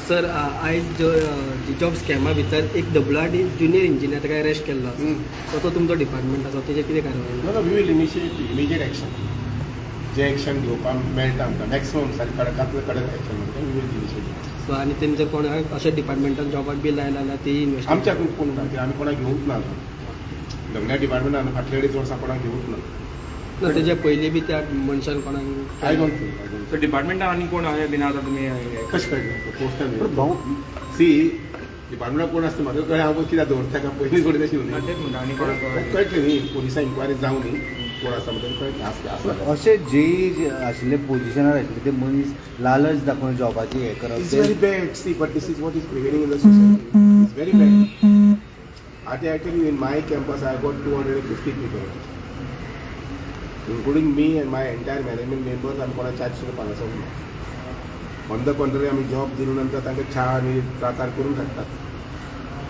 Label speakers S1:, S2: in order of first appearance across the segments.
S1: Sir, आयज जो job स्कॅमा भितर एक W R D junior engineer ताका अरेस्ट केल्लो आसा, सो तो तुमचो डिपार्टमेंट आसा, तेजेर कितें कारवाय?
S2: No, we will initiate immediate action. J action घेवपाक मेळटा आमकां, मॅक्सिमम सारकें कडकांतले कडक एक्शन म्हणटा, we will initiate.
S1: सो आनी तेंचे कोण अशें डिपार्टमेंटान जॉबाक बी लायला जाल्यार ती इन्वेस्टिगेशन?
S2: आमच्या हातूंत कोण ना, आमी कोणाक घेवंक ना अजून. डब्ल्यू डिपार्टमेंटान फाटले अडीच वर्सां कोणाक घेवंक ना.
S1: ना, तेजे पयलीं बी त्या मनशान कोणाक?
S2: I don't think, I don't.
S3: So डिपार्टमेंटान आनी कोण अशें बीन आतां तुमी
S2: कशें कळटलें पोस्टान?
S4: भाऊ.
S2: सी, डिपार्टमेंटाक कोण आसता म्हाका कळ्ळें. हांव कित्याक दवरता काय पयलीं थोडी तशी
S3: ना, तेच म्हणटा, आनी कोणाक
S2: कळटलें न्ही, पोलिसां इन्क्वायरी जावं न्ही, कोण आसा म्हणटा कळटलें. आसता आसता.
S4: अशे जे आशिल्ले पोझिशनार आशिल्ले ते मनीस लालच दाखोवन जॉबाची हे करप
S2: It's
S4: ते
S2: very bad. See, but this is what is prevailing in the society. It's very bad. I tell you, in my campus, I got 250 people, including me and my entire management members. आमी कोणा charge सुद्दां पानाचो ना. On the contrary, आमी job दिले नंतर तांकां च्या आनी त्रातार करून धाडटात,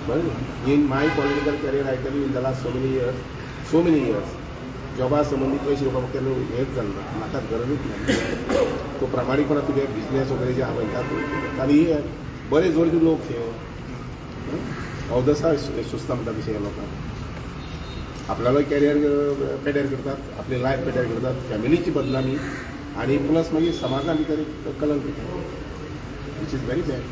S2: बरें. In my political career, I tell you, in the last so many years, so many years, जॉबा संबंदी पयशे घेवपाक केन्ना हेच जालें ना. म्हाका गरजूच ना. तो प्रामाणीकपणा तुगे बिझनेस वगैरे जे आहा पळय, आनी हे बरे जोडपी लोक हे अवदसा सुचता म्हणटा तशें. ह्या लोकांक आपल्यालो कॅरियर पेड्यार करतात, आपली लायफ पेड्यार करतात, फॅमिलीची बदनामी आनी प्लस मागीर समाजा भितर एक कलंक, which is very bad.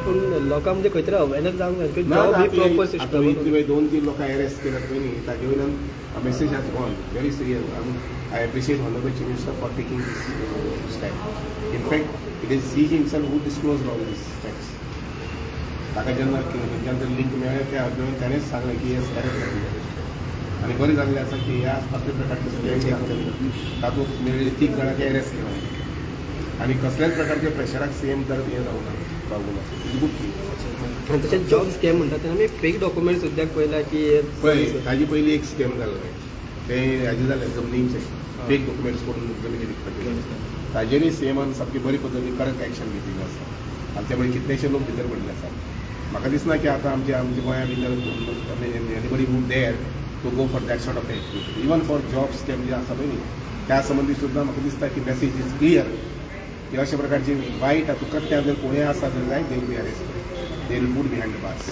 S1: पूण लोकांक म्हणजे खंय तरी अवेरनेस जावंक जाय की
S2: ना.
S1: जॉब ही प्रॉपर
S2: आता
S1: सिस्टम.
S2: इतली वेळ दोन तीन लोकांक अरेस्ट केल्यात पळय न्ही, ताजे वयल्यान message has gone very serious. I appreciate honourable Chief Minister for taking this step. In fact, it is he himself who disclose all this facts. ताका जेन्ना खंयच्यान तरी लिंक मेळ्ळें, त्या वयल्यान ताणेंच सांगलें की येस, अरेस्ट. आनी बरें जाल्लें आसा की ह्या आसपासले प्रकारचे स्कॅम जे आसतले, तातूंत मेळिल्ले तीग जाणांक अरेस्ट केला आनी कसल्याच प्रकारच्या प्रेशराक सीएम तर हें जावना, पावूं ना. Is good thing.
S1: आनी तशेंच जॉब स्कॅम म्हणटा तेन्ना आमी फेक डॉक्युमेंट सुद्दां पळयला की
S2: पळय, ताजी पयली एक स्कॅम जाल्लें, तें हाजें जालें, जमनीचें फेक डॉक्युमेंट्स करून जमनी विकपाचे. ताजेरूय सीएमान सामकी बरी पद्दतीन कडक एक्शन घेतिल्लें आसा आनी त्यामुळे कितलेशे लोक भितर पडिल्ले आसा. म्हाका दिसना की आतां आमच्या गोंया भितर anybody would dare to go for that sort of activity. Even for job scam जे आसा पळय न्ही, त्या संबंदी सुद्दां म्हाका दिसता की मॅसेज is clear की अशा प्रकारची वायट कृत्यां जर कोणूय आसा जर जायत, they will be arrested, they will put behind the bars.